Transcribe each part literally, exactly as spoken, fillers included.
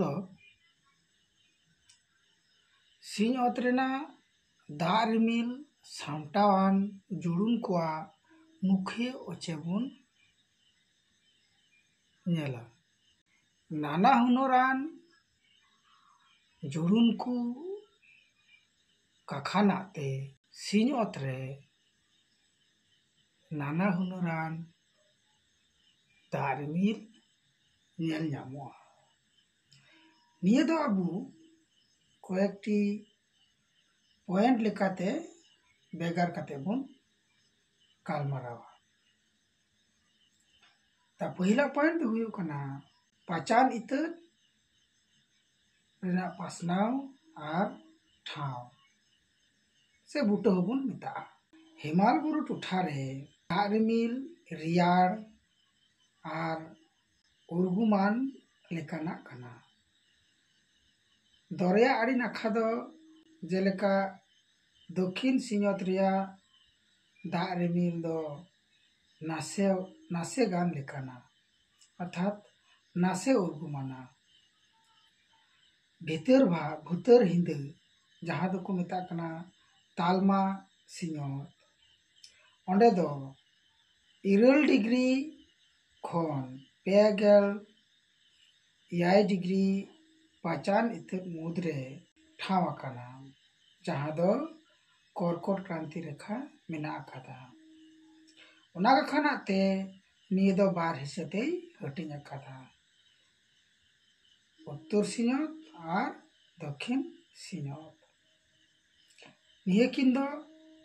ᱫᱚ ᱥᱤᱧᱚᱛ ᱨᱮᱱᱟᱜ ᱫᱟᱜ ᱨᱤᱢᱤᱞ ᱥᱟᱢᱴᱟᱣᱟᱱ ᱡᱩᱲᱩᱱ ᱠᱚᱣᱟᱜ ᱢᱩᱠᱷᱤᱭᱟᱹ ᱚᱪᱮ ᱵᱚᱱ ᱧᱮᱞᱟ᱾ ᱱᱟᱱᱟ ᱦᱩᱱᱟᱹᱨᱟᱱ ᱡᱩᱲᱩᱱ ᱠᱚ ᱠᱟᱠᱷᱟᱱᱟᱜ ᱛᱮ ᱥᱤᱧᱚᱛ ᱨᱮ ᱱᱟᱱᱟ ᱦᱩᱱᱟᱹᱨᱟᱱ ᱫᱟᱜ ᱨᱤᱢᱤᱞ ᱧᱮᱞ ᱧᱟᱢᱚᱜᱼᱟ᱾ ᱱᱤᱭᱟᱹ ᱫᱚ ᱟᱵᱚ ᱠᱚᱭᱮᱠᱴᱤ ᱯᱚᱭᱮᱱᱴ ᱞᱮᱠᱟᱛᱮ ᱵᱷᱮᱜᱟᱨ ᱠᱟᱛᱮ ᱵᱚᱱ ᱜᱟᱞᱢᱟᱨᱟᱣᱟ᱾ ᱛᱟ ᱯᱟᱹᱦᱤᱞᱟ ᱯᱚᱭᱮᱱᱴ ᱫᱚ ᱦᱩᱭᱩᱜ ᱠᱟᱱᱟ ᱯᱟᱪᱟᱱ ᱤᱛᱟᱹ ᱨᱮᱱᱟᱜ ᱯᱟᱥᱱᱟᱣ ᱟᱨ ᱴᱷᱟᱶ ᱥᱮ ᱵᱩᱴᱟᱹ ᱦᱚᱸᱵᱚᱱ ᱢᱮᱛᱟᱜᱼᱟ᱾ ᱦᱮᱢᱟᱞ ᱵᱩᱨᱩ ᱴᱚᱴᱷᱟ ᱨᱮ ᱫᱟᱜ ᱨᱤᱢᱤᱞ ᱨᱮᱭᱟᱲ ᱟᱨ ᱩᱨᱜᱩᱢᱟᱱ ᱞᱮᱠᱟᱱᱟᱜ ᱠᱟᱱᱟ᱾ ᱫᱚᱨᱭᱟ ᱟᱲᱮ ᱱᱟᱠᱷᱟ ᱫᱚ ᱡᱮᱞᱮᱠᱟ ᱫᱚᱠᱷᱤᱱ ᱥᱤᱧᱚᱛ ᱨᱮᱭᱟᱜ ᱫᱟᱜ ᱨᱤᱢᱤᱞ ᱫᱚ ᱱᱟᱥᱮ ᱱᱟᱥᱮ ᱜᱟᱱ ᱞᱮᱠᱟᱱᱟ, ᱚᱨᱛᱷᱟᱛ ᱱᱟᱥᱮ ᱩᱨᱜᱩᱢᱟᱱᱟ᱾ ᱵᱷᱤᱛᱟᱹᱨ ᱵᱷᱟ ᱵᱷᱩᱛᱟᱹᱨ ᱦᱤᱸᱫᱟᱹ, ᱡᱟᱦᱟᱸ ᱫᱚᱠᱚ ᱢᱮᱛᱟᱜ ᱠᱟᱱᱟ ᱛᱟᱞᱢᱟ ᱥᱤᱧᱚᱛ, ᱚᱸᱰᱮ ᱫᱚ ᱤᱨᱟᱹᱞ ᱰᱤᱜᱽᱨᱤ ᱠᱷᱚᱱ ᱯᱮ ᱜᱮᱞ ᱮᱭᱟᱭ ᱰᱤᱜᱽᱨᱤ ᱯᱟᱪᱟᱱ ᱤᱛᱟᱹ ᱢᱩᱫᱽᱨᱮ ᱴᱷᱟᱶ ᱟᱠᱟᱱᱟ, ᱡᱟᱦᱟᱸ ᱫᱚ ᱠᱚᱨᱠᱚᱴ ᱠᱨᱟᱱᱛᱤ ᱨᱮᱠᱷᱟ ᱢᱮᱱᱟᱜ ᱟᱠᱟᱫᱟ᱾ ᱚᱱᱟ ᱠᱟᱠᱷᱟᱱᱟᱜ ᱛᱮ ᱱᱤᱭᱟᱹ ᱫᱚ ᱵᱟᱨ ᱦᱤᱥᱟᱹ ᱛᱮᱭ ᱦᱟᱹᱴᱤᱧ ᱟᱠᱟᱫᱟ, ᱩᱛᱛᱚᱨ ᱥᱤᱧᱚᱛ ᱟᱨ ᱫᱚᱠᱷᱤᱱ ᱥᱤᱧᱚᱛ᱾ ᱱᱤᱭᱟᱹ ᱠᱤᱱ ᱫᱚ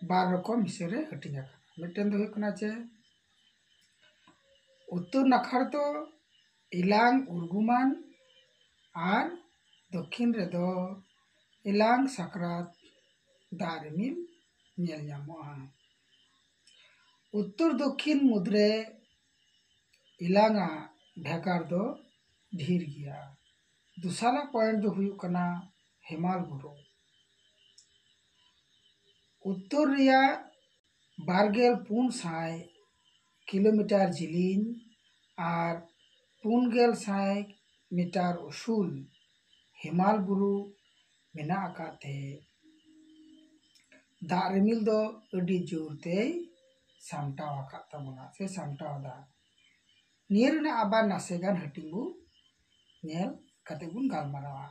ᱵᱟᱨ ᱨᱚᱠᱚᱢ ᱦᱤᱥᱟᱹ ᱨᱮ ᱦᱟᱹᱴᱤᱧ ᱟᱠᱟᱱᱟ᱾ ᱢᱤᱫᱴᱮᱱ ᱫᱚ ᱦᱩᱭᱩᱜ ᱠᱟᱱᱟ ᱪᱮ ᱩᱛᱛᱚᱨ ᱱᱟᱠᱷᱟ ᱨᱮᱫᱚ ᱮᱞᱟᱝ ᱩᱨᱜᱩᱢᱟᱱ ᱟᱨ ᱫᱚᱠᱷᱤᱱ ᱨᱮᱫᱚ ᱮᱞᱟᱝ ᱥᱟᱠᱨᱟᱛ ᱫᱟᱜ ᱨᱤᱢᱤᱞ ᱧᱮᱞ ᱧᱟᱢᱚᱜᱼᱟ᱾ ᱩᱛᱛᱚᱨ ᱫᱚᱠᱷᱤᱱ ᱢᱩᱫᱽᱨᱮ ᱮᱞᱟᱝ ᱟᱜ ᱵᱷᱮᱜᱟᱨ ᱫᱚ ᱰᱷᱮᱨ ᱜᱮᱭᱟ᱾ ᱫᱚᱥᱟᱨᱟᱜ ᱯᱚᱭᱮᱱᱴ ᱫᱚ ᱦᱩᱭᱩᱜ ᱠᱟᱱᱟ ᱦᱮᱢᱟᱞ ᱵᱩᱨᱩ᱾ ᱩᱛᱛᱚᱨ ᱨᱮᱭᱟᱜ ᱵᱟᱨ ᱜᱮᱞ ᱯᱩᱱ ᱥᱟᱭ ᱠᱤᱞᱳᱢᱤᱴᱟᱨ ᱡᱤᱞᱤᱧ ᱟᱨ ᱯᱩᱱ ᱜᱮᱞ ᱥᱟᱭ ᱢᱤᱴᱟᱨ ᱩᱥᱩᱞ ᱦᱮᱢᱟᱞ ᱵᱩᱨᱩ ᱢᱮᱱᱟᱜ ᱟᱠᱟᱫ ᱛᱮ ᱫᱟᱜ ᱨᱤᱢᱤᱞ ᱫᱚ ᱟᱹᱰᱤ ᱡᱳᱨ ᱛᱮᱭ ᱥᱟᱢᱴᱟᱣ ᱟᱠᱟᱫ ᱛᱟᱵᱚᱱᱟ ᱥᱮ ᱥᱟᱢᱴᱟᱣ ᱮᱫᱟ᱾ ᱱᱤᱭᱟᱹ ᱨᱮᱱᱟᱜ ᱟᱵᱟᱨ ᱱᱟᱥᱮ ᱜᱟᱱ ᱦᱟᱹᱴᱤᱧ ᱵᱚ ᱧᱮᱞ ᱠᱟᱛᱮ ᱵᱚᱱ ᱜᱟᱞᱢᱟᱨᱟᱣᱟ᱾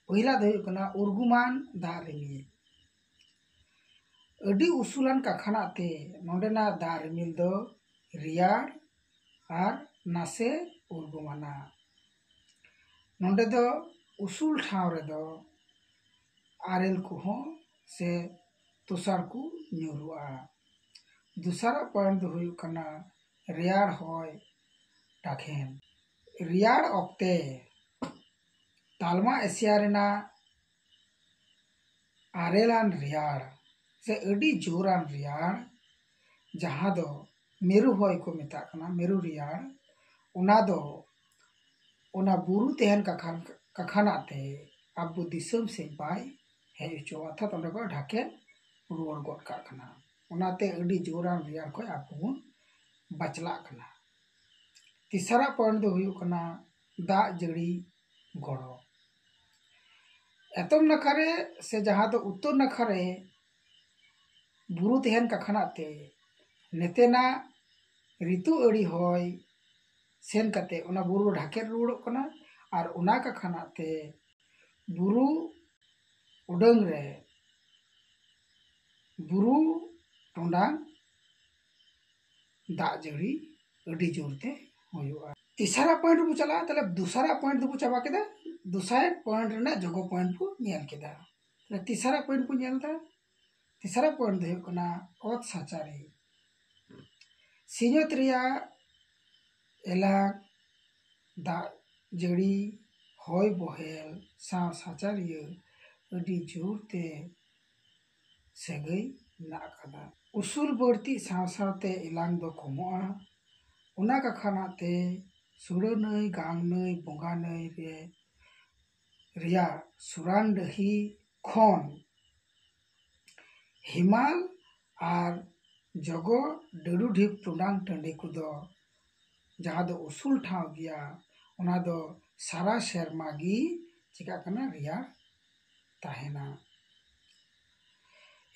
ᱯᱚᱭᱞᱟ ᱫᱚ ᱦᱩᱭᱩᱜ ᱠᱟᱱᱟ ᱩᱨᱜᱩᱢᱟᱱ ᱫᱟᱜ ᱨᱤᱢᱤᱞ᱾ ᱟᱹᱰᱤ ᱩᱥᱩᱞᱟᱱ ᱠᱟᱠᱷᱟᱱᱟᱜ ᱛᱮ ᱱᱚᱰᱮᱱᱟᱜ ᱫᱟᱜ ᱨᱤᱢᱤᱞ ᱫᱚ ᱨᱮᱭᱟᱲ ᱟᱨ ᱱᱟᱥᱮ ᱩᱨᱜᱩᱢᱟᱱᱟ᱾ ᱱᱚᱰᱮ ᱫᱚ ᱩᱥᱩᱞ ᱴᱷᱟᱶ ᱨᱮᱫᱚ ᱟᱨᱮᱞ ᱠᱚᱦᱚᱸ ᱥᱮ ᱛᱩᱥᱟᱨ ᱠᱚ ᱧᱩᱨᱩᱜᱼᱟ᱾ ᱫᱚᱥᱟᱨᱟᱜ ᱯᱚᱭᱮᱱᱴ ᱫᱚ ᱦᱩᱭᱩᱜ ᱠᱟᱱᱟ ᱨᱮᱭᱟᱲ ᱦᱚᱭ ᱰᱷᱟᱠᱮᱱ᱾ ᱨᱮᱭᱟᱲ ᱚᱠᱛᱮ ᱛᱟᱞᱢᱟ ᱮᱥᱤᱭᱟ ᱨᱮᱱᱟᱜ ᱟᱨᱮᱞᱟᱱ ᱨᱮᱭᱟᱲ ᱥᱮ ᱟᱹᱰᱤ ᱡᱳᱨᱟᱱ ᱨᱮᱭᱟᱲ, ᱡᱟᱦᱟᱸ ᱫᱚ ᱢᱮᱨᱩ ᱦᱚᱭ ᱠᱚ ᱢᱮᱛᱟᱜ ᱠᱟᱱᱟ, ᱢᱮᱨᱩ ᱨᱮᱭᱟᱲ, ᱚᱱᱟ ᱫᱚ ᱚᱱᱟ ᱵᱩᱨᱩ ᱛᱟᱦᱮᱱ ᱠᱟᱠᱷᱟᱱ ᱠᱟᱠᱷᱟᱱᱟᱜ ᱛᱮ ᱟᱵᱚ ᱫᱤᱥᱚᱢ ᱥᱮᱫ ᱵᱟᱭ ᱦᱮᱡ ᱦᱚᱪᱚᱣᱟᱜᱼᱟ, ᱚᱨᱛᱷᱟᱛ ᱚᱸᱰᱮ ᱠᱚ ᱰᱷᱟᱠᱮ ᱨᱩᱣᱟᱹᱲ ᱜᱚᱫ ᱠᱟᱜ ᱠᱟᱱᱟ᱾ ᱚᱱᱟᱛᱮ ᱟᱹᱰᱤ ᱡᱳᱨᱟᱱ ᱨᱮᱭᱟᱲ ᱠᱷᱚᱱ ᱟᱵᱚ ᱵᱚᱱ ᱵᱟᱪᱞᱟᱜ ᱠᱟᱱᱟ᱾ ᱛᱮᱥᱟᱨᱟᱜ ᱯᱚᱭᱮᱱᱴ ᱫᱚ ᱦᱩᱭᱩᱜ ᱠᱟᱱᱟ ᱫᱟᱜ ᱡᱟᱹᱲᱤ ᱜᱚᱲᱚ᱾ ᱮᱛᱚᱢ ᱱᱟᱠᱷᱟ ᱨᱮ ᱥᱮ ᱡᱟᱦᱟᱸ ᱫᱚ ᱩᱛᱛᱚᱨ ᱱᱟᱠᱷᱟ ᱨᱮ ᱵᱩᱨᱩ ᱛᱟᱦᱮᱱ ᱠᱟᱠᱷᱟᱱᱟᱜ ᱛᱮ ᱱᱮᱛᱮᱱᱟᱜ ᱨᱤᱛᱩ ᱟᱹᱲᱤ ᱦᱚᱭ ᱥᱮᱱ ᱠᱟᱛᱮ ᱚᱱᱟ ᱵᱩᱨᱩ ᱰᱷᱟᱠᱮᱫ ᱨᱩᱣᱟᱹᱲᱚᱜ ᱠᱟᱱᱟ᱾ ᱟᱨ ᱚᱱᱟ ᱠᱟᱠᱷᱟᱱᱟᱜ ᱛᱮ ᱵᱩᱨᱩ ᱩᱰᱟᱹᱝ ᱨᱮ ᱵᱩᱨᱩ ᱴᱚᱸᱰᱟᱝ ᱫᱟᱜ ᱡᱟᱹᱲᱤ ᱟᱹᱰᱤ ᱡᱳᱨ ᱛᱮ ᱦᱩᱭᱩᱜᱼᱟ᱾ ᱛᱮᱥᱟᱨᱟᱜ ᱯᱚᱭᱮᱱᱴ ᱨᱮᱵᱚ ᱪᱟᱞᱟᱜᱼᱟ᱾ ᱛᱟᱦᱞᱮ ᱫᱚᱥᱟᱨᱟᱜ ᱯᱚᱭᱮᱱᱴ ᱫᱚᱵᱚ ᱪᱟᱵᱟ ᱠᱮᱫᱟ᱾ ᱫᱚᱥᱟᱨ ᱯᱚᱭᱮᱱᱴ ᱨᱮᱱᱟᱜ ᱡᱚᱜᱚ ᱯᱚᱭᱮᱱᱴ ᱵᱚ ᱧᱮᱞ ᱠᱮᱫᱟ᱾ ᱛᱟᱦᱞᱮ ᱛᱮᱥᱟᱨᱟᱜ ᱯᱚᱭᱮᱱᱴ ᱵᱚ ᱧᱮᱞ ᱮᱫᱟ᱾ ᱛᱮᱥᱟᱨᱟᱜ ᱯᱚᱭᱮᱱᱴ ᱫᱚ ᱦᱩᱭᱩᱜ ᱠᱟᱱᱟ ᱚᱛ ᱥᱟᱪᱟᱨᱤ᱾ ᱥᱤᱧᱚᱛ ᱨᱮᱭᱟᱜ ᱮᱞᱟᱝ ᱫᱟᱜ ᱡᱟᱹᱲᱤ, ᱦᱚᱭ ᱵᱚᱦᱮᱞ ᱥᱟᱶ ᱥᱟᱪᱟᱨᱤᱭᱟᱹ ᱟᱹᱰᱤ ᱡᱳᱨ ᱛᱮ ᱥᱟᱹᱜᱟᱹᱭ ᱢᱮᱱᱟᱜ ᱟᱠᱟᱫᱟ᱾ ᱩᱥᱩᱞ ᱵᱟᱹᱲᱛᱤ ᱥᱟᱶ ᱥᱟᱶᱛᱮ ᱮᱞᱟᱝ ᱫᱚ ᱠᱚᱢᱚᱜᱼᱟ᱾ ᱚᱱᱟ ᱠᱟᱠᱷᱟᱱᱟᱜ ᱛᱮ ᱥᱩᱲᱟᱹ ᱱᱟᱹᱭ, ᱜᱟᱝ ᱱᱟᱹᱭ, ᱵᱚᱸᱜᱟ ᱱᱟᱹᱭ ᱨᱮ ᱨᱮᱭᱟᱜ ᱥᱩᱨᱟᱱᱰᱟᱹᱦᱤ ᱠᱷᱚᱱ ᱦᱮᱢᱟᱞ ᱟᱨ ᱡᱚᱜᱚ ᱰᱟᱹᱰᱩ ᱰᱷᱤᱯ ᱴᱚᱸᱰᱟᱝ ᱴᱟᱺᱰᱤ ᱠᱚᱫᱚ, ᱡᱟᱦᱟᱸ ᱫᱚ ᱩᱥᱩᱞ ᱴᱷᱟᱶ ᱜᱮᱭᱟ, ᱚᱱᱟ ᱫᱚ ᱥᱟᱨᱟ ᱥᱮᱨᱢᱟ ᱜᱮ ᱪᱤᱠᱟᱹᱜ ᱠᱟᱱᱟ, ᱨᱮᱭᱟᱲ ᱛᱟᱦᱮᱱᱟ᱾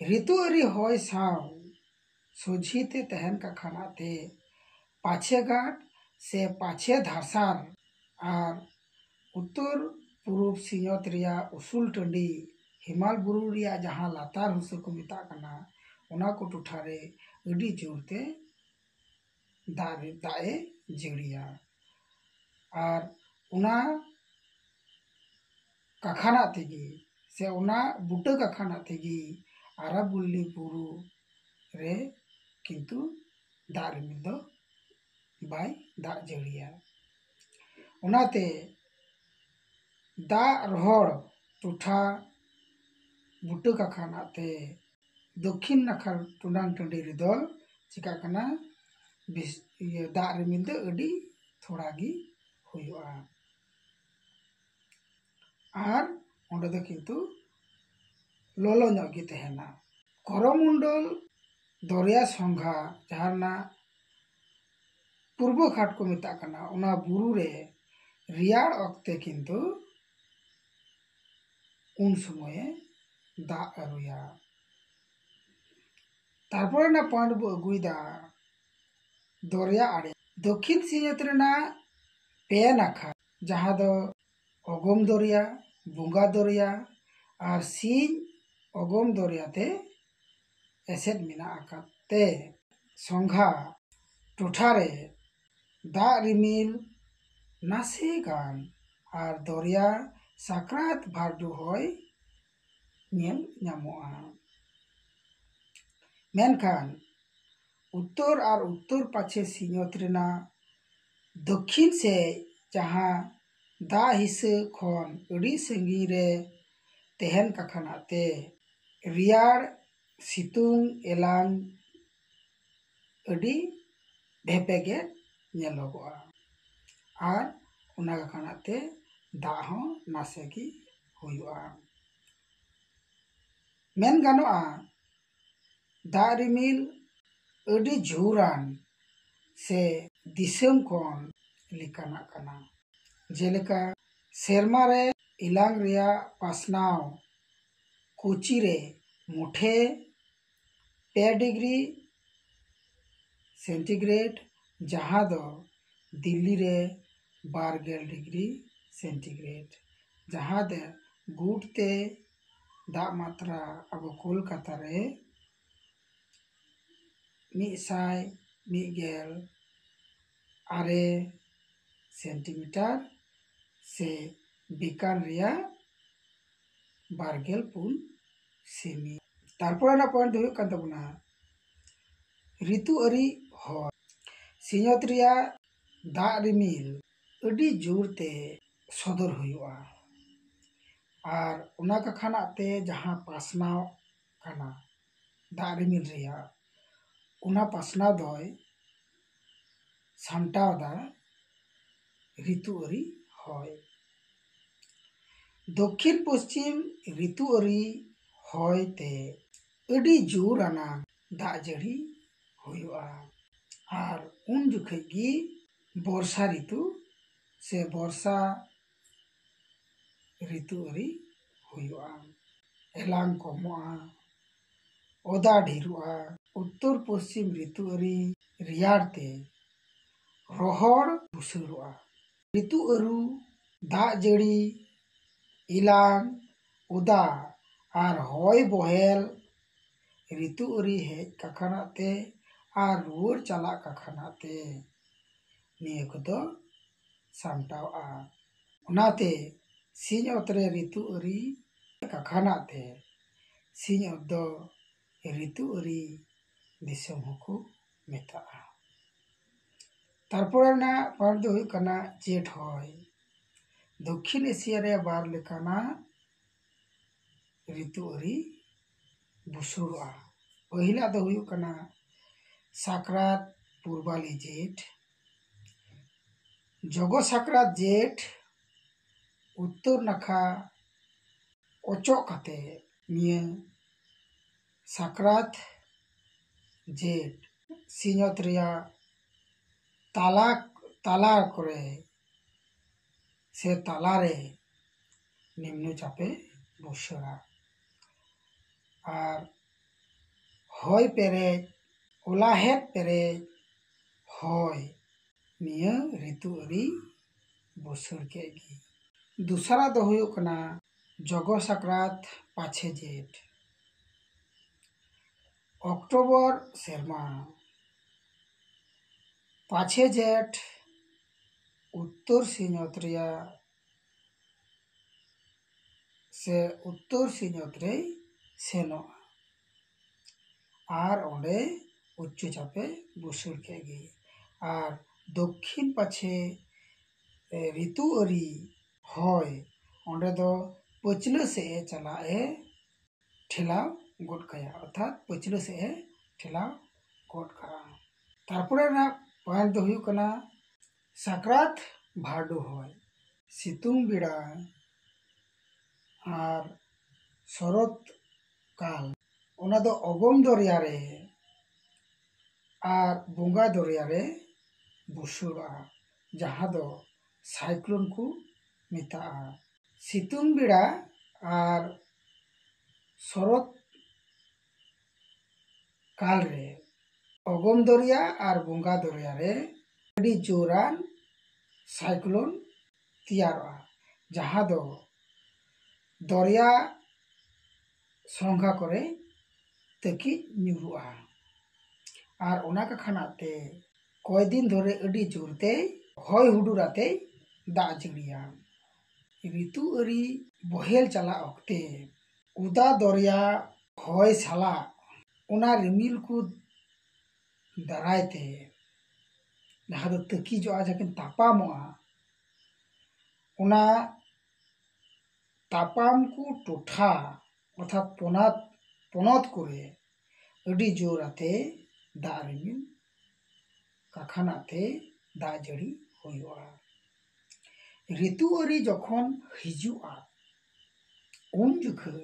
ᱨᱤᱛᱩ ᱟᱹᱨᱤ ᱦᱚᱭ ᱥᱟᱶ ᱥᱚᱡᱷᱮ ᱛᱮ ᱛᱟᱦᱮᱱ ᱠᱟᱠᱷᱟᱱᱟᱜ ᱛᱮ ᱯᱟᱪᱷᱮ ᱜᱷᱟᱴ ᱥᱮ ᱯᱟᱪᱷᱮ ᱫᱷᱟᱥᱟᱨ ᱟᱨ ᱩᱛᱛᱚᱨ ᱯᱩᱨᱩᱵ ᱥᱤᱧᱚᱛ ᱨᱮᱭᱟᱜ ᱩᱥᱩᱞ ᱴᱟᱺᱰᱤ ᱦᱮᱢᱟᱞ ᱵᱩᱨᱩ ᱨᱮᱭᱟᱜ ᱡᱟᱦᱟᱸ ᱞᱟᱛᱟᱨ ᱦᱩᱥᱟᱹ ᱠᱚ ᱢᱮᱛᱟᱜ ᱠᱟᱱᱟ, ᱚᱱᱟ ᱠᱚ ᱴᱚᱴᱷᱟ ᱨᱮ ᱟᱹᱰᱤ ᱡᱳᱨ ᱛᱮ ᱫᱟᱜ ᱨᱮ, ᱫᱟᱜ ᱮ ᱡᱟᱹᱲᱤᱭᱟ᱾ ᱟᱨ ᱚᱱᱟ ᱠᱟᱠᱷᱟᱱᱟᱜ ᱛᱮᱜᱮ ᱥᱮ ᱚᱱᱟ ᱵᱩᱴᱟᱹ ᱠᱟᱠᱷᱟᱱᱟᱜ ᱛᱮᱜᱮ ᱟᱨᱟᱵᱚᱞᱞᱤ ᱵᱩᱨᱩ ᱨᱮ ᱠᱤᱱᱛᱩ ᱫᱟᱜ ᱨᱤᱢᱤᱞ ᱫᱚ ᱵᱟᱭ ᱫᱟᱜ ᱡᱟᱹᱲᱤᱭᱟ᱾ ᱚᱱᱟᱛᱮ ᱫᱟᱜ ᱨᱚᱦᱚᱲ ᱴᱚᱴᱷᱟ ᱵᱩᱴᱟᱹ ᱠᱟᱠᱷᱟᱱᱟᱜ ᱛᱮ ᱫᱚᱠᱷᱤᱱ ᱱᱟᱠᱷᱟ ᱴᱚᱰᱟᱝ ᱴᱟᱺᱰᱤ ᱨᱮᱫᱚ ᱪᱤᱠᱟᱹᱜ ᱠᱟᱱᱟ, ᱵᱤᱥ-, ᱤᱭᱟᱹ, ᱫᱟᱜ ᱨᱤᱢᱤᱞ ᱫᱚ ᱟᱹᱰᱤ ᱛᱷᱚᱲᱟ ᱜᱮ ᱦᱩᱭᱩᱜᱼᱟ᱾ ᱟᱨ ᱚᱸᱰᱮ ᱫᱚ ᱠᱤᱱᱛᱩ ᱞᱚᱞᱚ ᱧᱚᱜ ᱜᱮ ᱛᱟᱦᱮᱱᱟ᱾ ᱠᱚᱨᱚᱢᱚᱱᱰᱚᱞ ᱫᱚᱨᱭᱟ ᱥᱚᱸᱜᱷᱟ, ᱡᱟᱦᱟᱸ ᱨᱮᱱᱟᱜ ᱯᱩᱨᱵᱚ ᱜᱷᱟᱴ ᱠᱚ ᱢᱮᱛᱟᱜ ᱠᱟᱱᱟ, ᱚᱱᱟ ᱵᱩᱨᱩ ᱨᱮ ᱨᱮᱭᱟᱲ ᱚᱠᱛᱮ ᱠᱤᱱᱛᱩ ᱩᱱ ᱥᱚᱢᱚᱭᱮ ᱫᱟᱜ ᱟᱹᱨᱩᱭᱟ᱾ ᱛᱟᱨᱯᱚᱨᱮ ᱨᱮᱱᱟᱜ ᱯᱚᱭᱮᱱᱴ ᱵᱚ ᱟᱹᱜᱩᱭᱮᱫᱟ ᱫᱚᱨᱭᱟ ᱟᱲᱮ᱾ ᱫᱚᱠᱷᱤᱱ ᱥᱤᱧᱚᱛ ᱨᱮᱱᱟᱜ ᱯᱮ ᱱᱟᱠᱷᱟ, ᱡᱟᱦᱟᱸ ᱫᱚ ᱚᱜᱚᱢ ᱫᱚᱨᱭᱟ, ᱵᱚᱸᱜᱟ ᱫᱚᱨᱭᱟ ᱟᱨ ᱥᱤᱧ ᱚᱜᱚᱢ ᱫᱚᱨᱭᱟ ᱛᱮ ᱮᱥᱮᱫ ᱢᱮᱱᱟᱜ ᱟᱠᱟᱫ ᱛᱮ, ᱥᱚᱸᱜᱷᱟ ᱴᱚᱴᱷᱟ ᱨᱮ ᱫᱟᱜ ᱨᱤᱢᱤᱞ ᱱᱟᱥᱮ ᱜᱟᱱ ᱟᱨ ᱫᱚᱨᱭᱟ ᱥᱟᱠᱨᱟᱛ ᱵᱷᱟᱨᱰᱩ ᱦᱚᱭ ᱧᱮᱞ ᱧᱟᱢᱚᱜᱼᱟ᱾ ᱢᱮᱱᱠᱷᱟᱱ ᱩᱛᱛᱚᱨ ᱟᱨ ᱩᱛᱛᱚᱨ ᱯᱟᱪᱷᱮ ᱥᱤᱧᱚᱛ ᱨᱮᱱᱟᱜ ᱫᱚᱠᱷᱤᱱ ᱥᱮᱫ ᱡᱟᱦᱟᱸ ᱫᱟᱜ ᱦᱤᱥᱟᱹ ᱠᱷᱚᱱ ᱟᱹᱰᱤ ᱥᱟᱺᱜᱤᱧ ᱨᱮ ᱛᱟᱦᱮᱱ ᱠᱟᱠᱷᱟᱱᱟᱜ ᱛᱮ ᱨᱮᱭᱟᱲ ᱥᱤᱛᱩᱝ ᱮᱞᱟᱝ ᱟᱹᱰᱤ ᱵᱷᱮᱯᱮᱜᱮ ᱧᱮᱞᱚᱜᱚᱜᱼᱟ᱾ ᱟᱨ ᱚᱱᱟ ᱠᱟᱠᱷᱟᱱᱟᱜ ᱛᱮ ᱫᱟᱜ ᱦᱚᱸ ᱱᱟᱥᱮ ᱜᱮ ᱦᱩᱭᱩᱜᱼᱟ᱾ ᱢᱮᱱ ᱜᱟᱱᱚᱜᱼᱟ, ᱫᱟᱜ ᱨᱤᱢᱤᱞ ᱟᱹᱰᱤ ᱡᱳᱨᱟᱱ ᱥᱮ ᱫᱤᱥᱚᱢ ᱠᱷᱚᱱ ᱞᱮᱠᱟᱱᱟᱜ ᱠᱟᱱᱟ᱾ ᱡᱮᱞᱮᱠᱟ ᱥᱮᱨᱢᱟ ᱨᱮ ᱮᱞᱟᱝ ᱨᱮᱭᱟᱜ ᱯᱟᱥᱱᱟᱣ ᱠᱳᱪᱤ ᱨᱮ ᱢᱩᱴᱷᱮ ᱯᱮ ᱰᱤᱜᱽᱨᱤ ᱥᱮᱱᱴᱤᱜᱨᱮᱰ, ᱡᱟᱦᱟᱸ ᱫᱚ ᱫᱤᱞᱞᱤ ᱨᱮ ᱵᱟᱨ ᱜᱮᱞ ᱰᱤᱜᱽᱨᱤ ᱥᱮᱱᱴᱤᱜᱨᱮᱰ, ᱡᱟᱦᱟᱸ ᱫᱚ ᱜᱩᱴ ᱛᱮ ᱫᱟᱜ ᱢᱟᱛᱨᱟ ᱟᱵᱚ ᱠᱳᱞᱠᱟᱛᱟ ᱨᱮ ᱢᱤᱫ ᱥᱟᱭ ᱢᱤᱫ ᱜᱮᱞ ᱟᱨᱮ ᱥᱮᱱᱴᱤᱢᱤᱴᱟᱨ ᱥᱮ ᱵᱤᱠᱟᱱ ᱨᱮᱭᱟᱜ ᱵᱟᱨ ᱜᱮᱞ ᱯᱩᱱ ᱥᱮᱢᱤ᱾ ᱛᱟᱨᱯᱚᱨ ᱨᱮᱱᱟᱜ ᱯᱚᱭᱮᱱᱴ ᱫᱚ ᱦᱩᱭᱩᱜ ᱠᱟᱱ ᱛᱟᱵᱚᱱᱟ ᱨᱤᱛᱩ ᱟᱹᱨᱤ ᱦᱚᱭ᱾ ᱥᱤᱧᱚᱛ ᱨᱮᱭᱟᱜ ᱫᱟᱜ ᱨᱤᱢᱤᱞ ᱟᱹᱰᱤ ᱡᱳᱨ ᱛᱮ ᱥᱚᱫᱚᱨ ᱦᱩᱭᱩᱜᱼᱟ, ᱟᱨ ᱚᱱᱟ ᱠᱟᱠᱷᱟᱱᱟᱜ ᱛᱮ ᱡᱟᱦᱟᱸ ᱯᱟᱥᱱᱟᱣ ᱠᱟᱱᱟ ᱫᱟᱜ ᱨᱤᱢᱤᱞ ᱨᱮᱭᱟᱜ, ᱚᱱᱟ ᱯᱟᱥᱱᱟᱣ ᱫᱚᱭ ᱥᱟᱢᱴᱟᱣ ᱫᱟ ᱨᱤᱛᱩ ᱟᱹᱨᱤ ᱦᱚᱭ᱾ ᱫᱚᱠᱠᱷᱤᱱ ᱯᱚᱥᱪᱤᱢ ᱨᱤᱛᱩ ᱟᱹᱨᱤ ᱦᱚᱭ ᱛᱮ ᱟᱹᱰᱤ ᱡᱳᱨ ᱟᱱᱟᱜ ᱫᱟᱜ ᱡᱟᱹᱲᱤ ᱦᱩᱭᱩᱜᱼᱟ, ᱟᱨ ᱩᱱ ᱡᱚᱠᱷᱮᱡ ᱜᱮ ᱵᱚᱨᱥᱟ ᱨᱤᱛᱩ ᱥᱮ ᱵᱚᱨᱥᱟ ᱨᱤᱛᱩ ᱟᱹᱨᱤ ᱦᱩᱭᱩᱜᱼᱟ᱾ ᱮᱞᱟᱝ ᱠᱚᱢᱚᱜᱼᱟ, ᱚᱫᱟ ᱰᱷᱮᱨᱚᱜᱼᱟ᱾ ᱩᱛᱛᱚᱨ ᱯᱚᱥᱪᱤᱢ ᱨᱤᱛᱩ ᱟᱹᱨᱤ ᱨᱮᱭᱟᱲ ᱛᱮ ᱨᱚᱦᱚᱲ ᱵᱩᱥᱟᱹᱲᱚᱜᱼᱟ᱾ ᱨᱤᱛᱩ ᱟᱹᱨᱩ, ᱫᱟᱜ ᱡᱟᱹᱲᱤ, ᱮᱞᱟᱝ, ᱚᱫᱟ ᱟᱨ ᱦᱚᱭ ᱵᱚᱦᱮᱞ ᱨᱤᱛᱩ ᱟᱹᱨᱤ ᱦᱮᱡ ᱠᱟᱠᱷᱟᱱᱟᱜ ᱛᱮ ᱟᱨ ᱨᱩᱣᱟᱹᱲ ᱪᱟᱞᱟᱜ ᱠᱟᱠᱷᱟᱱᱟᱜ ᱛᱮ ᱱᱤᱭᱟᱹ ᱠᱚᱫᱚ ᱥᱟᱢᱴᱟᱣᱜᱼᱟ᱾ ᱚᱱᱟᱛᱮ ᱥᱤᱧᱚᱛ ᱨᱮ ᱨᱤᱛᱩ ᱟᱹᱨᱤ ᱠᱟᱠᱷᱟᱱᱟᱜ ᱛᱮ ᱥᱤᱧᱚᱛ ᱫᱚ ᱨᱤᱛᱩ ᱟᱹᱨᱤ ᱫᱤᱥᱚᱢ ᱦᱚᱸᱠᱚ ᱢᱮᱛᱟᱜᱼᱟ᱾ ᱛᱟᱨᱯᱚᱨᱮ ᱨᱮᱱᱟᱜ ᱯᱚᱭᱮᱱᱴ ᱫᱚ ᱦᱩᱭᱩᱜ ᱠᱟᱱᱟ ᱡᱮᱴ ᱦᱚᱭ᱾ ᱫᱚᱠᱠᱷᱤᱱ ᱮᱥᱤᱭᱟ ᱨᱮ ᱵᱟᱨ ᱞᱮᱠᱟᱱᱟᱜ ᱨᱤᱛᱩ ᱟᱹᱨᱤ ᱵᱩᱥᱩᱲᱚᱜᱼᱟ᱾ ᱯᱟᱹᱦᱤᱞᱟᱜ ᱫᱚ ᱦᱩᱭᱩᱜ ᱠᱟᱱᱟ ᱥᱟᱠᱨᱟᱛ ᱯᱩᱨᱵᱟᱞᱤ ᱡᱮᱴ᱾ ᱡᱚᱜᱚ ᱥᱟᱠᱨᱟᱛ ᱡᱮᱴ ᱩᱛᱛᱚᱨ ᱱᱟᱠᱷᱟ ᱚᱪᱚᱜ ᱠᱟᱛᱮ ᱱᱤᱭᱟᱹ ᱥᱟᱠᱨᱟᱛ ᱡᱮᱴ ᱥᱤᱧᱚᱛ ᱨᱮᱭᱟᱜ ᱛᱟᱞᱟ, ᱛᱟᱞᱟ ᱠᱚᱨᱮ ᱥᱮ ᱛᱟᱞᱟᱨᱮ ᱱᱤᱢᱱᱚ ᱪᱟᱯᱮ ᱵᱩᱥᱟᱹᱲᱟ᱾ ᱟᱨ ᱦᱚᱭ ᱯᱮᱨᱮᱡ, ᱚᱞᱟᱦᱮᱫ ᱯᱮᱨᱮᱡ ᱦᱚᱭ ᱱᱤᱭᱟᱹ ᱨᱤᱛᱩ ᱟᱹᱨᱤ ᱵᱩᱥᱟᱹᱲ ᱠᱮᱫ ᱜᱮ᱾ ᱫᱚᱥᱟᱨᱟᱜ ᱫᱚ ᱦᱩᱭᱩᱜ ᱠᱟᱱᱟ ᱡᱚᱜᱚ ᱥᱟᱠᱨᱟᱛ ᱯᱟᱪᱷᱮ ᱡᱮᱴ᱾ ᱚᱠᱴᱳᱵᱚᱨ ᱥᱮᱨᱢᱟ ᱯᱟᱪᱷᱮ ᱡᱮᱴ ᱩᱛᱛᱚᱨ ᱥᱤᱧᱚᱛ ᱨᱮᱭᱟᱜ ᱥᱮ ᱩᱛᱛᱚᱨ ᱥᱤᱧᱚᱛ ᱨᱮᱭ ᱥᱮᱱᱚᱜᱼᱟ ᱟᱨ ᱚᱸᱰᱮ ᱩᱪᱪᱚ ᱪᱟᱯᱮ ᱵᱩᱥᱟᱹᱲ ᱠᱮᱫ ᱜᱮ᱾ ᱟᱨ ᱫᱚᱠᱠᱷᱤᱱ ᱯᱟᱪᱷᱮ, ᱮ, ᱨᱤᱛᱩ ᱟᱹᱨᱤ ᱦᱚᱭ ᱚᱸᱰᱮ ᱫᱚ ᱯᱟᱹᱪᱷᱞᱟᱹ ᱥᱮᱫ ᱮ ᱪᱟᱞᱟᱜ ᱮ ᱴᱷᱮᱞᱟᱣ ᱜᱚᱫ ᱠᱟᱭᱟ, ᱚᱨᱛᱷᱟᱛ ᱯᱟᱹᱪᱷᱞᱟᱹ ᱥᱮᱫ ᱮ ᱴᱷᱮᱞᱟᱣ ᱜᱚᱫ ᱠᱟᱜᱼᱟ᱾ ᱛᱟᱨᱯᱚᱨᱮ ᱨᱮᱱᱟᱜ ᱯᱚᱭᱮᱱᱴ ᱫᱚ ᱦᱩᱭᱩᱜ ᱠᱟᱱᱟ ᱥᱟᱠᱨᱟᱛ ᱵᱷᱟᱨᱰᱩ ᱦᱚᱭ᱾ ᱥᱤᱛᱩᱝ ᱵᱮᱲᱟ ᱟᱨ ᱥᱚᱨᱚᱛ ᱠᱟᱞ, ᱚᱱᱟ ᱫᱚ ᱚᱜᱚᱢ ᱫᱚᱨᱭᱟ ᱨᱮ ᱟᱨ ᱵᱚᱸᱜᱟ ᱫᱚᱨᱭᱟ ᱨᱮ ᱵᱩᱥᱩᱲᱚᱜᱼᱟ, ᱡᱟᱦᱟᱸ ᱫᱚ ᱥᱟᱭᱠᱞᱳᱱ ᱠᱚ ᱢᱮᱛᱟᱜᱼᱟ᱾ ᱥᱤᱛᱩᱝ ᱵᱮᱲᱟ ᱟᱨ ᱥᱚᱨᱚᱛ ᱠᱟᱞ ᱨᱮ ᱚᱜᱚᱢ ᱫᱚᱨᱭᱟ ᱟᱨ ᱵᱚᱸᱜᱟ ᱫᱚᱨᱭᱟ ᱨᱮ ᱟᱹᱰᱤ ᱡᱳᱨᱟᱱ ᱥᱟᱭᱠᱞᱳᱱ ᱛᱮᱭᱟᱨᱚᱜᱼᱟ, ᱡᱟᱦᱟᱸ ᱫᱚ ᱫᱚᱨᱭᱟ ᱥᱚᱸᱜᱷᱟ ᱠᱚᱨᱮ ᱛᱟᱹᱠᱤᱡ ᱧᱩᱨᱩᱜᱼᱟ᱾ ᱟᱨ ᱚᱱᱟ ᱠᱟᱠᱷᱟᱱᱟᱜ ᱛᱮ ᱠᱚᱭᱫᱤᱱ ᱫᱷᱚᱨᱮ ᱟᱹᱰᱤ ᱡᱳᱨ ᱛᱮ ᱦᱚᱭ ᱦᱩᱰᱩᱨ ᱟᱛᱮ ᱫᱟᱜ ᱡᱟᱹᱲᱤᱭᱟ᱾ ᱨᱤᱛᱩ ᱟᱹᱨᱤ ᱵᱚᱦᱮᱞ ᱪᱟᱞᱟᱜ ᱚᱠᱛᱮ ᱚᱫᱟ ᱫᱚᱨᱭᱟ ᱦᱚᱭ ᱥᱟᱞᱟᱜ ᱚᱱᱟ ᱨᱤᱢᱤᱞ ᱠᱚ ᱫᱟᱨᱟᱭ ᱛᱮ ᱡᱟᱦᱟᱸ ᱫᱚ ᱛᱟᱹᱠᱤᱡᱚᱜᱼᱟ, ᱡᱟᱦᱟᱸ ᱠᱤᱱ ᱛᱟᱯᱟᱢᱚᱜᱼᱟ, ᱚᱱᱟ ᱛᱟᱯᱟᱢ ᱠᱚ ᱴᱚᱴᱷᱟ ᱚᱨᱛᱷᱟᱛ ᱯᱚᱱᱟᱛ, ᱯᱚᱱᱚᱛ ᱠᱚᱨᱮ ᱟᱹᱰᱤ ᱡᱳᱨ ᱟᱛᱮ ᱫᱟᱜ ᱨᱤᱢᱤᱞ ᱠᱟᱠᱷᱟᱱᱟᱜ ᱛᱮ ᱫᱟᱜ ᱡᱟᱹᱲᱤ ᱦᱩᱭᱩᱜᱼᱟ᱾ ᱨᱤᱛᱩ ᱟᱹᱨᱤ ᱡᱚᱠᱷᱚᱱ ᱦᱤᱡᱩᱜᱼᱟ, ᱩᱱ ᱡᱚᱠᱷᱚᱱ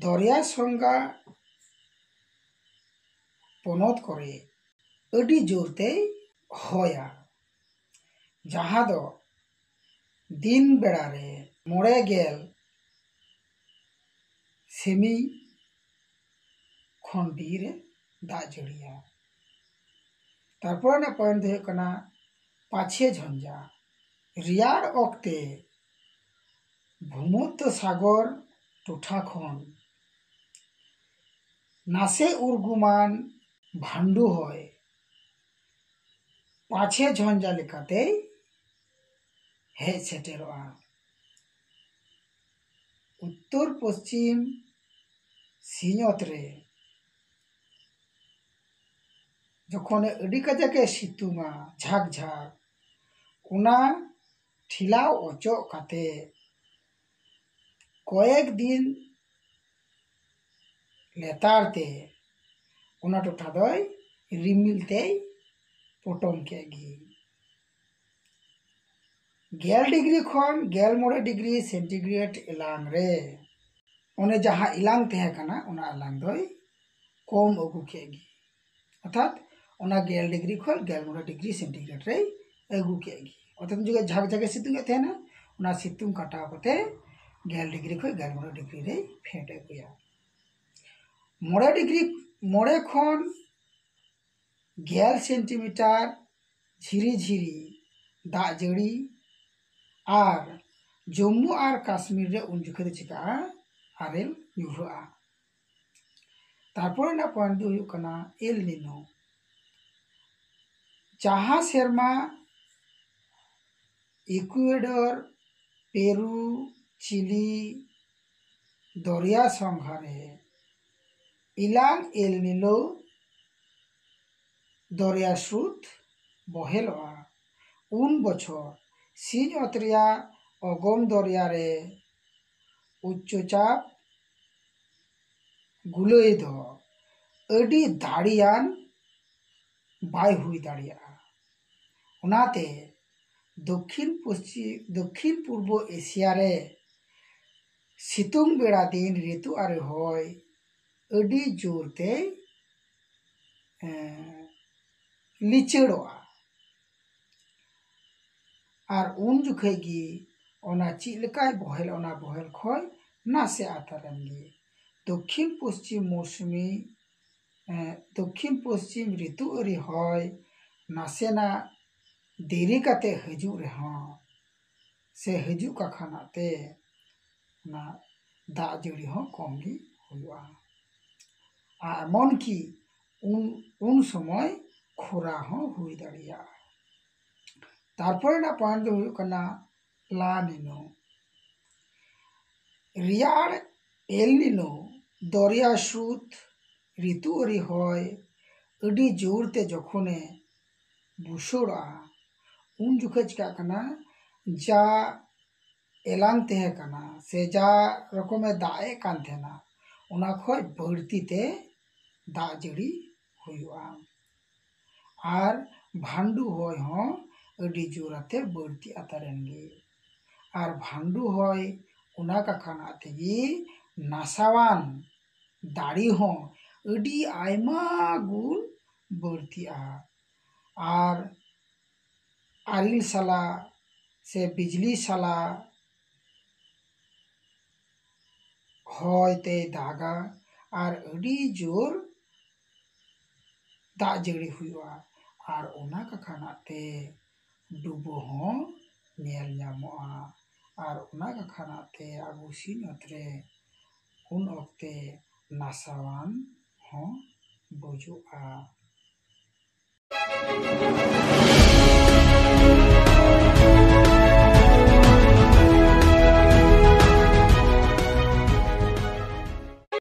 ᱫᱚᱨᱭᱟ ᱥᱚᱸᱜᱟ ᱯᱚᱱᱚᱛ ᱠᱚᱨᱮ ᱟᱹᱰᱤ ᱡᱳᱨ ᱛᱮᱭ ᱦᱚᱭᱟ, ᱡᱟᱦᱟᱸ ᱫᱚ ᱫᱤᱱ ᱵᱮᱲᱟ ᱨᱮ ᱢᱚᱬᱮ ᱜᱮᱞ ᱥᱮᱢᱤ ᱠᱷᱚᱱ ᱰᱷᱮᱨ ᱮ ᱫᱟᱜ ᱡᱟᱹᱲᱤᱭᱟ᱾ ᱛᱟᱨᱯᱚᱨ ᱨᱮᱱᱟᱜ ᱯᱚᱭᱮᱱᱴ ᱫᱚ ᱦᱩᱭᱩᱜ ᱠᱟᱱᱟ ᱯᱟᱪᱷᱮ ᱡᱷᱚᱧᱡᱟ᱾ ᱨᱮᱭᱟᱲ ᱚᱠᱛᱮ ᱵᱷᱩᱢᱚᱫᱽᱫᱷᱚ ᱥᱟᱜᱚᱨ ᱴᱚᱴᱷᱟ ᱠᱷᱚᱱ ᱱᱟᱥᱮ ᱩᱨᱜᱩᱢᱟᱱ ᱵᱷᱟᱱᱰᱩ ᱦᱚᱭ ᱯᱟᱪᱷᱮ ᱡᱷᱚᱧᱡᱟ ᱞᱮᱠᱟᱛᱮᱭ ᱦᱮᱡ ᱥᱮᱴᱮᱨᱚᱜᱼᱟ᱾ ᱩᱛᱛᱚᱨ ᱯᱚᱥᱪᱤᱢ ᱥᱤᱧᱚᱛ ᱨᱮ ᱡᱚᱠᱷᱚᱱ ᱟᱹᱰᱤ ᱠᱟᱡᱟᱠ ᱮ ᱥᱤᱛᱩᱝᱟ, ᱡᱷᱟᱠ ᱡᱷᱟᱠ, ᱚᱱᱟ ᱴᱷᱮᱞᱟᱣ ᱚᱪᱚᱜ ᱠᱟᱛᱮ ᱠᱚᱭᱮᱠ ᱫᱤᱱ ᱞᱮᱛᱟᱲ ᱛᱮ ᱚᱱᱟ ᱴᱚᱴᱷᱟ ᱫᱚᱭ ᱨᱤᱢᱤᱞ ᱛᱮᱭ ᱯᱚᱴᱚᱢ ᱠᱮᱫ ᱜᱮ᱾ ᱜᱮᱞ ᱰᱤᱜᱽᱨᱤ ᱠᱷᱚᱱ ᱜᱮᱞ ᱢᱚᱬᱮ ᱰᱤᱜᱽᱨᱤ ᱥᱮᱱᱴᱤᱜᱨᱮᱰ ᱮᱞᱟᱝ ᱨᱮ ᱚᱱᱮ ᱡᱟᱦᱟᱸ ᱮᱞᱟᱝ ᱛᱟᱦᱮᱸ ᱠᱟᱱᱟ, ᱚᱱᱟ ᱮᱞᱟᱝ ᱫᱚᱭ ᱠᱚᱢ ᱟᱹᱜᱩ ᱠᱮᱫ ᱜᱮ᱾ ᱚᱨᱛᱷᱟᱛ ᱚᱱᱟ ᱜᱮᱞ ᱰᱤᱜᱽᱨᱤ ᱠᱷᱚᱱ ᱜᱮᱞ ᱢᱚᱬᱮ ᱰᱤᱜᱽᱨᱤ ᱥᱮᱱᱴᱤᱜᱨᱮᱰ ᱨᱮᱭ ᱟᱹᱜᱩ ᱠᱮᱫ ᱜᱮ᱾ ᱚᱨᱛᱷᱟᱛ ᱩᱱ ᱡᱚᱠᱷᱚᱱ ᱡᱷᱟᱠ ᱡᱷᱟᱠᱮ ᱥᱤᱛᱩᱝ ᱮᱫ ᱛᱟᱦᱮᱱᱟ, ᱚᱱᱟ ᱥᱤᱛᱩᱝ ᱠᱟᱴᱟᱣ ᱠᱟᱛᱮ ᱜᱮᱞ ᱰᱤᱜᱽᱨᱤ ᱠᱷᱚᱱ ᱜᱮᱞ ᱢᱚᱬᱮ ᱰᱤᱜᱽᱨᱤ ᱨᱮᱭ ᱯᱷᱮᱰ ᱟᱹᱜᱩᱭᱟ᱾ ᱢᱚᱬᱮ ᱰᱤᱜᱽᱨᱤ, ᱢᱚᱬᱮ ᱠᱷᱚᱱ ᱜᱮᱞ ᱥᱮᱱᱴᱤᱢᱤᱴᱟᱨ ᱡᱷᱤᱨᱤ ᱡᱷᱤᱨᱤ ᱫᱟᱜ ᱡᱟᱹᱲᱤ ᱟᱨ ᱡᱚᱢᱢᱩ ᱟᱨ ᱠᱟᱥᱢᱤᱨ ᱨᱮ ᱩᱱ ᱡᱚᱠᱷᱮᱡ ᱫᱚ ᱪᱤᱠᱟᱹᱜᱼᱟ? ᱟᱨᱮᱞ ᱧᱩᱨᱦᱟᱹᱜᱼᱟ᱾ ᱛᱟᱨᱯᱚᱨ ᱨᱮᱱᱟᱜ ᱯᱚᱭᱮᱱᱴ ᱫᱚ ᱦᱩᱭᱩᱜ ᱠᱟᱱᱟ ᱮᱞ ᱱᱤᱱᱳ᱾ ᱡᱟᱦᱟᱸ ᱥᱮᱨᱢᱟ ᱤᱠᱩᱭᱮᱰᱚᱨ, ᱯᱮᱨᱩ, ᱪᱤᱞᱤ ᱫᱚᱨᱭᱟ ᱥᱚᱸᱜᱷᱟ ᱨᱮ ᱮᱞᱟᱝ ᱮᱞ ᱱᱤᱱᱳ ᱫᱚᱨᱭᱟ ᱥᱨᱳᱛ ᱵᱚᱦᱮᱞᱚᱜᱼᱟ, ᱩᱱ ᱵᱚᱪᱷᱚᱨ ᱥᱤᱧᱚᱛ ᱨᱮᱭᱟᱜ ᱚᱜᱚᱢ ᱫᱚᱨᱭᱟ ᱨᱮ ᱩᱪᱪᱚ ᱪᱟᱯ ᱜᱩᱞᱟᱹᱭ ᱫᱚ ᱟᱹᱰᱤ ᱫᱟᱲᱮᱭᱟᱱ ᱵᱟᱭ ᱦᱩᱭ ᱫᱟᱲᱮᱭᱟᱜᱼᱟ᱾ ᱚᱱᱟᱛᱮ ᱫᱚᱠᱠᱷᱤᱱ ᱯᱚᱥᱪᱤᱢ, ᱫᱚᱠᱠᱷᱤᱱ ᱯᱩᱨᱵᱚ ᱮᱥᱤᱭᱟ ᱨᱮ ᱥᱤᱛᱩᱝ ᱵᱮᱲᱟ ᱫᱤᱱ ᱨᱤᱛᱩ ᱟᱹᱨᱤ ᱦᱚᱭ ᱟᱹᱰᱤ ᱡᱳᱨ ᱛᱮᱭ, ᱮᱸ, ᱞᱤᱪᱟᱹᱲᱚᱜᱼᱟ᱾ ᱟᱨ ᱩᱱ ᱡᱚᱠᱷᱮᱡ ᱜᱮ ᱚᱱᱟ ᱪᱮᱫ ᱞᱮᱠᱟᱭ ᱵᱚᱦᱮᱞ, ᱚᱱᱟ ᱵᱚᱦᱮᱞ ᱠᱷᱚᱡ ᱱᱟᱥᱮ ᱟᱛᱟᱨ ᱮᱱ ᱜᱮ᱾ ᱫᱚᱠᱠᱷᱤᱱ ᱯᱚᱥᱪᱤᱢ ᱢᱳᱣᱥᱩᱢᱤ, ᱮ, ᱫᱚᱠᱠᱷᱤᱱ ᱯᱚᱥᱪᱤᱢ ᱨᱤᱛᱩ ᱟᱹᱨᱤ ᱦᱚᱭ ᱱᱟᱥᱮᱱᱟᱜ ᱫᱮᱨᱤ ᱠᱟᱛᱮ ᱦᱤᱡᱩᱜ ᱨᱮᱦᱚᱸ, ᱥᱮ ᱦᱤᱡᱩᱜ ᱠᱟᱠᱷᱟᱱᱟᱜ ᱛᱮ ᱚᱱᱟ ᱫᱟᱜ ᱡᱟᱹᱲᱤ ᱦᱚᱸ ᱠᱚᱢ ᱜᱮ ᱦᱩᱭᱩᱜᱼᱟ᱾ ᱟᱨ ᱮᱢᱚᱱ ᱠᱤ ᱩᱱ, ᱩᱱ ᱥᱚᱢᱚᱭ ᱠᱷᱚᱨᱟ ᱦᱚᱸ ᱦᱩᱭ ᱫᱟᱲᱮᱭᱟᱜᱼᱟ᱾ ᱛᱟᱨᱯᱚᱨᱮ ᱨᱮᱱᱟᱜ point ᱫᱚ ᱦᱩᱭᱩᱜ ᱠᱟᱱᱟ ᱞᱟ ᱱᱤᱱᱳ᱾ ᱨᱮᱭᱟᱲ ᱮᱞ ᱱᱤᱱᱳ ᱫᱚᱨᱭᱟ ᱥᱩᱫ ᱨᱤᱛᱩ ᱟᱹᱨᱤ ᱦᱚᱭ ᱟᱹᱰᱤ ᱡᱳᱨ ᱛᱮ ᱡᱚᱠᱷᱚᱱᱮ ᱵᱩᱥᱟᱹᱲᱚᱜᱼᱟ, ᱩᱱ ᱡᱚᱠᱷᱚᱱ ᱪᱤᱠᱟᱹᱜ ᱠᱟᱱᱟ, ᱡᱟ ᱮᱞᱟᱝ ᱛᱟᱦᱮᱸ ᱠᱟᱱᱟ ᱥᱮ ᱡᱟ ᱨᱚᱠᱚᱢᱮ ᱫᱟᱜ ᱮᱫ ᱠᱟᱱ ᱛᱟᱦᱮᱱᱟ, ᱚᱱᱟ ᱠᱷᱚᱡ ᱵᱟᱹᱲᱛᱤ ᱛᱮ ᱫᱟᱜ ᱡᱟᱹᱲᱤ ᱦᱩᱭᱩᱜᱼᱟ᱾ ᱟᱨ ᱵᱷᱟᱱᱰᱩ ᱦᱚᱭ ᱦᱚᱸ ᱟᱹᱰᱤ ᱡᱳᱨ ᱟᱛᱮ ᱵᱟᱹᱲᱛᱤ ᱟᱛᱟᱨᱮᱱ ᱜᱮ᱾ ᱟᱨ ᱵᱷᱟᱱᱰᱩ ᱦᱚᱭ ᱚᱱᱟ ᱠᱟᱠᱷᱟᱱᱟᱜ ᱛᱮᱜᱮ ᱱᱟᱥᱟᱣᱟᱱ ᱫᱟᱲᱮ ᱦᱚᱸ ᱟᱹᱰᱤ ᱟᱭᱢᱟ ᱜᱩᱱ ᱵᱟᱹᱲᱛᱤᱜᱼᱟ᱾ ᱟᱨ ᱟᱨᱮᱞ ᱥᱟᱞᱟᱜ ᱥᱮ ᱵᱤᱡᱽᱞᱤ ᱥᱟᱞᱟᱜ ᱦᱚᱭ ᱛᱮᱭ ᱫᱟᱜᱟ ᱟᱨ ᱟᱹᱰᱤ ᱡᱳᱨ ᱫᱟᱜ ᱡᱟᱹᱲᱤ ᱦᱩᱭᱩᱜᱼᱟ᱾ ᱟᱨ ᱚᱱᱟ ᱠᱟᱠᱷᱟᱱᱟᱜ ᱛᱮ ᱰᱩᱵᱟᱹ ᱦᱚᱸ ᱧᱮᱞ ᱧᱟᱢᱚᱜᱼᱟ᱾ ᱟᱨ ᱚᱱᱟ ᱠᱟᱠᱷᱟᱱᱟᱜ ᱛᱮ ᱟᱵᱚ ᱥᱤᱧᱚᱛ ᱨᱮ ᱩᱱ ᱚᱠᱛᱮ ᱱᱟᱥᱟᱣᱟᱱ ᱦᱚᱸ ᱵᱩᱡᱩᱜᱼᱟ᱾